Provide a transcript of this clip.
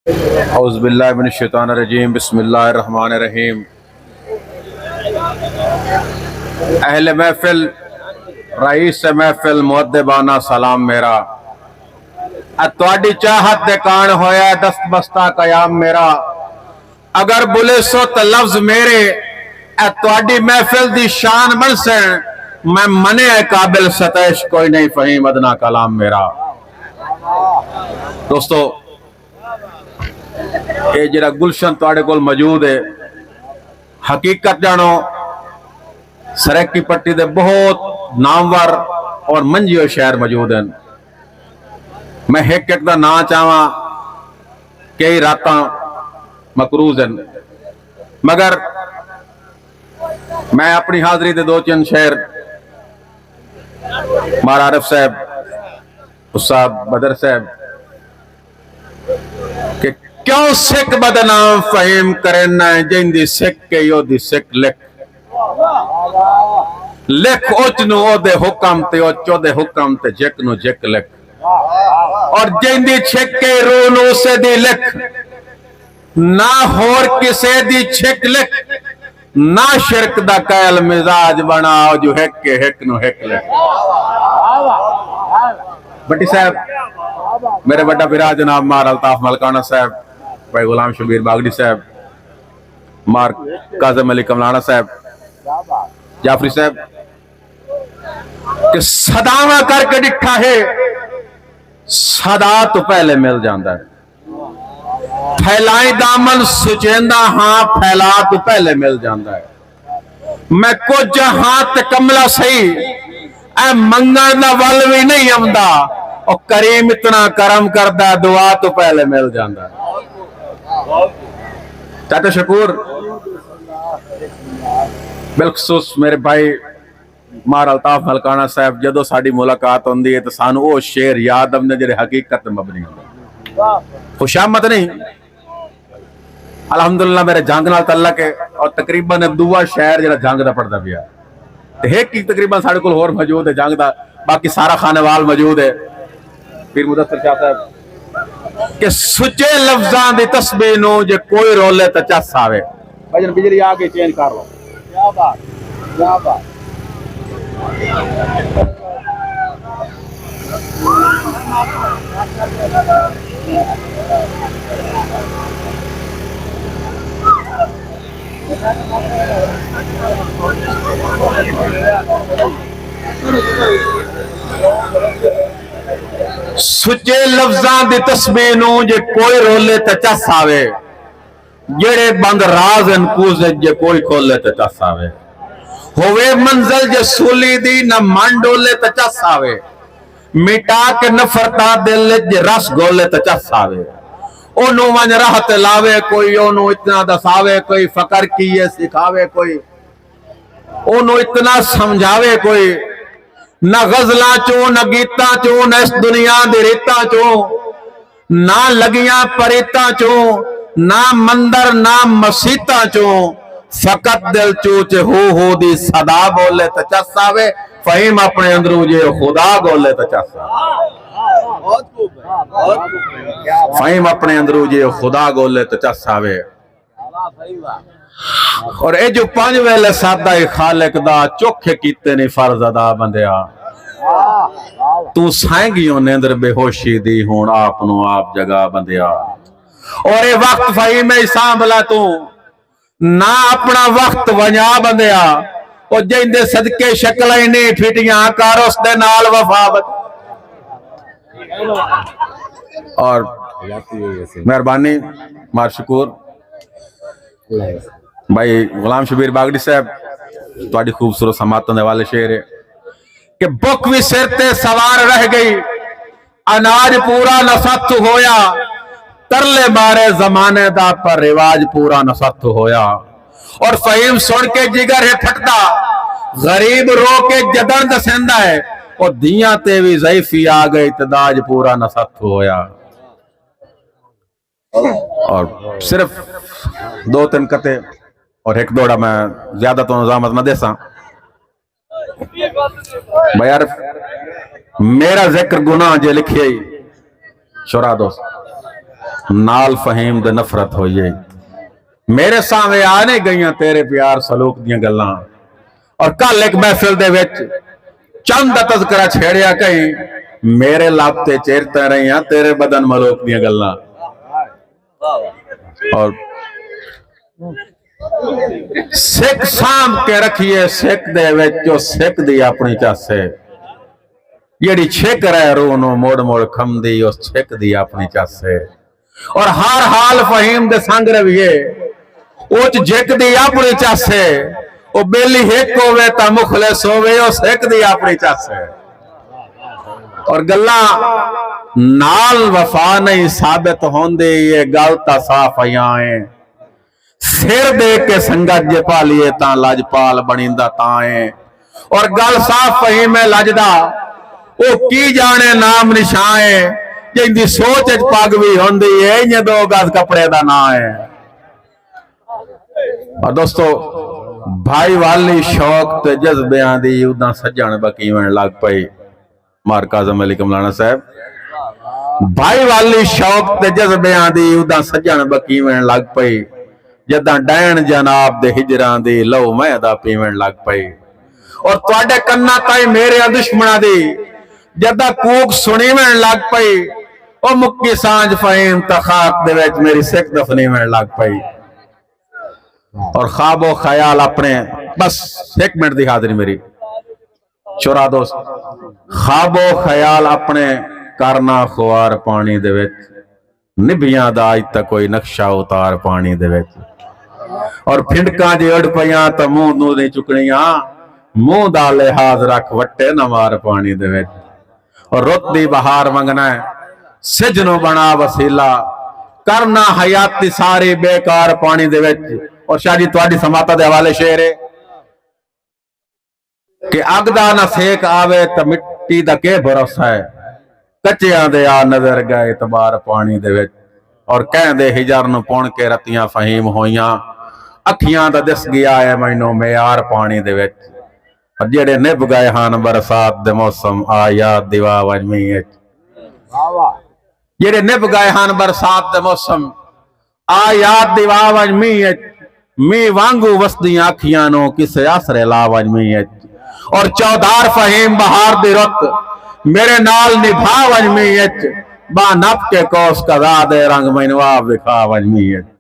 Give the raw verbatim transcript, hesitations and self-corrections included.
اعوذ باللہ من الشیطان الرجیم، بسم اللہ الرحمن الرحیم۔ اہل محفل، رئیس محفل، مؤدبانہ سلام میرا۔ اے تہاݙی چاہت دے کاݨ ہویا ہے دست بستہ قیام میرا۔ اگر بلیسو تاں لفظ میرے، اے تہاݙی محفل دی شان بݨسن، میں منع قابل ستائش کوئی نہیں، فہیم ادنیٰ کلام میرا۔ دوستو، اے جڑا گلشن تہاݙے کول موجود ہے، حقیقت ڄاݨو، سرائیکی پٹی دے بہت نامور اور منجھے ہوئے شاعر موجود ہیں۔ میں ہک ہک دا ناں چاہواں، کئی راتاں مقروض ہیں، مگر میں اپݨی حاضری دے دو چند شعر مار عارف صاحب، استاد بدر صاحب، کہ کیوں سکھ بدنام فہیم کرنا ہے، جیندی سکھ کئی او دی سکھ لکھ۔ لکھ اچ نو او دے حکم تے، اچ او دے حکم تے، جک نو جک لکھ۔ اور جیندی چھک کئی روح نو اسے دی لکھ۔ نہ ہور کسے دی چھک لکھ، نہ شرک دا قائل مزاج بݨا، او جو ہک کے ہک نو ہک لکھ۔ بٹی صاحب، میرے وݙا بھرا جناب مار الطاف ملکانہ صاحب، بھائی غلام شبیر باغڑی صاحب، مار کاظم علی کملانا صاحب، جعفری صاحب، کہ صداواں کر کے ݙٹھا ہے، صدا تو پہلے مل جاندا ہے۔ پھیلائیں دامن سچیندا ہاں، پھیلا تو پہلے مل جاندا ہے۔ میں کجھ ہاں تے کملا سہی، اے منگݨ دا ول وی نہیں آوندا۔ او کریم اتنا کرم کردا، دعا تو پہلے مل جاندا ہے۔ چاچا شکور، بالخصوص میرے بھائی مار الطاف ملکانہ صاحب، جدوں ساݙی ملاقات ہوندی ہے تو سانوں او شعر یاد آندے جڑے حقیقت تے مبنی ہوندے۔ خوشامد نہیں، الحمدللہ میرے جھنگ نال تعلق ہے، اور تقریباً دوا شعر جڑا جھنگ دا پڑھدا پیا، تے ہک ہی تقریباً ساݙے کول ہور موجود ہے جھنگ دا، باقی سارا خانیوال موجود ہے۔ پیر مدثر شاہ صاحب، کہ سچے لفظاں دی تسبیح نوں جے کوئی رولے تے چس آوے۔ بھجن بجلی آ گئی، چینج کر لو۔ کیا بات، کیا بات۔ سچے لفظاں دی تسبیح نوں جے کوئی رولے تے چس آوے، جیڑھے بند راز ہن کوزے جے کوئی کھولے تے چس آوے۔ ہووے منزل جے سولی دی نہ من ڈولے تے چس آوے۔ مٹا کے نفرتاں دل اچ جے رس گھولے تے چس آوے۔ اونوں ونڄ راہ تے لاوے کوئی، اونوں اتنا ݙساوے کوئی، فقر کیے سکھاوے کوئی، اونوں اتنا سمجھاوے کوئی۔ نہ غزلاں چوں، نہ گیتاں چوں، نہ اس دنیا دی ریتاں چوں، نہ لڳیاں پریتاں چوں، نہ مندر، نہ مسیتاں چوں، فقط دل چوں چے ہو ہو دی صدا بولے تے چس آوے۔ فہیم اپݨے اندروں جے خدا گولے تے چس آوے۔ فہیم اپݨے اندروں جے خدا گولے تے چس آوے۔ اور اے جو پنج ویلے سادہ ہی خالق دا، چوکھے کیتے نہیں فرض ادا بندیا۔ توں سائیں گیوں نیندر بے ہوشی دی، ہݨ آپ نوں آپ جگا بندیا۔ اور اے وقت فہیم ہے سانبھلا توں، نہ اپݨا وقت ونڄا بندیا۔ او جیندے صدقے شکلیں نہیں پھٹیاں، کر اس دے نال وفا بندیا۔ اور مہربانی، مار شکور۔ بھائی غلام شبیر باغڑی صاحب، تہاݙی خوبصورت سماعتاں دے حوالے شعر ہے کہ بک وی سر تے سوار رہ ڳئی، اناج پورا نہ ست ہویا، ترلے مارے زمانے دا پر رواج پورا نہ ست ہویا۔ اور فہیم سݨ کے جگر ہے پھٹدا، غریب رو کے جݙݨ ݙسیندا ہے، او دھیاں تے وی ضعیفی آ ڳئی تے داج پورا نہ ست ہویا۔ اور صرف دو تن قطعے اور ہک ݙوہڑا میں زیادہ تہاݙوں زحمت نہ ݙیساں۔ بھائی عارف، میرا ذکر گناہ جے لکھیے ہی شعراء دوست۔ نال فہیم دے نفرت ہوئی ہے۔ میرے سامنے آ نہیں گئیاں تیرے پیار سلوک دیاں گلاں۔ اور کل ایک محفل دے وچ چند دا تذکرہ چھیڑیا کہیں، میرے لب تے چیرتاں رہیاں تیرے بدن ملوک دیاں گلاں۔ اور سکھ سانبھ کے رکھیے، سکھ دے وچ جو سکھ دی اپنی چس ہے، جیڑی چھک رہے روح نو مڑ مڑ کھمدی، اس چھک دی اپنی چس ہے۔ اور ہر حال فہیم دے سنگ رویے، اوچ جھک دی اپنی چس ہے۔ او بیلی ہک ہووے تاں مخلص ہووے، اس ہک دی اپنی چس ہے۔ اور گلاں نال وفا نہیں ثابت ہوندی، یہ گل تاں صاف آیاں ہے۔ سر دے کے سنگت جے پالیے تاں لجپال بنیندا تاں ہے۔ اور گل صاف فہیم ہے لجدا، او کی جانے نام نشاں ہے، جیندی سوچ اچ پگ وی ہوندی ہے، اینے دو گز کپڑے دا ناں ہے۔ اور دوستو، بھائی والی شوق تے جذبیاں دی اداں سجن بکیون لگ پئی۔ مار کاظم علی کملانا صاحب، بھائی والی شوق تے جذبیاں دی اداں سجن بکیون لگ پئی، جداں ڈائن جناب دے ہجراں دی لو میں دا پیون لگ پئی۔ اور تواڈے کناں تائیں میرے دشمناں دی جداں کوک سنیون لگ پئی، او مکی سانج فہیم تخاک دے وچ میری سکھ دفنیون لگ پئی۔ اور خواب و خیال اپنے، بس ایک منٹ دی حاضری میری، شورا دوست، خواب و خیال اپنے کرنا خوار پانی دے وچ، نبھیاں دا اج تک کوئی نقشہ اتار پانی دے وچ۔ اور پھنڈکاں جے اڑ پیاں تاں منہ نوں نہیں چکنیاں، منہ دا لحاظ رکھ وٹے نہ مار پانی دے وچ۔ اور رت دی بہار منگنا ہے، سجنوں بنا وسیلہ، کرنا حیاتی ساری بیکار پانی دے وچ۔ اور شاہ جی تہاڈی سماعتاں دے حوالے شعر ہے، کہ اگ دا نہ سیک آوے تاں مٹی دا کے بھروسہ ہے، کچیاں دے آ نظر گئے اعتبار پانی دے وچ۔ اور کہیں دے ہجر نوں پن کے رتیاں فہیم ہوئیاں، اکھیاں دا دس گیا ہے مینوں معیار پانی دے وچ۔ اور جیڑے نبھ گئے ہن برسات دے موسم آ یاد دیوا ونج مینہ اچ۔ جیڑے نبھ گئے ہن برسات دے موسم آ یاد دیوا ونج مینہ اچ، مینہ وانگوں وسدیاں اکھیاں نوں کسے آسرے لا ونج مینہ اچ۔ اور چودھار فہیم بہار دی رت میرے نال نبھا ونج مینہ اچ، ٻانہہ نپ کے قوس قزح دے رنگ مینوں آپ وکھا ونج مینہ اچ۔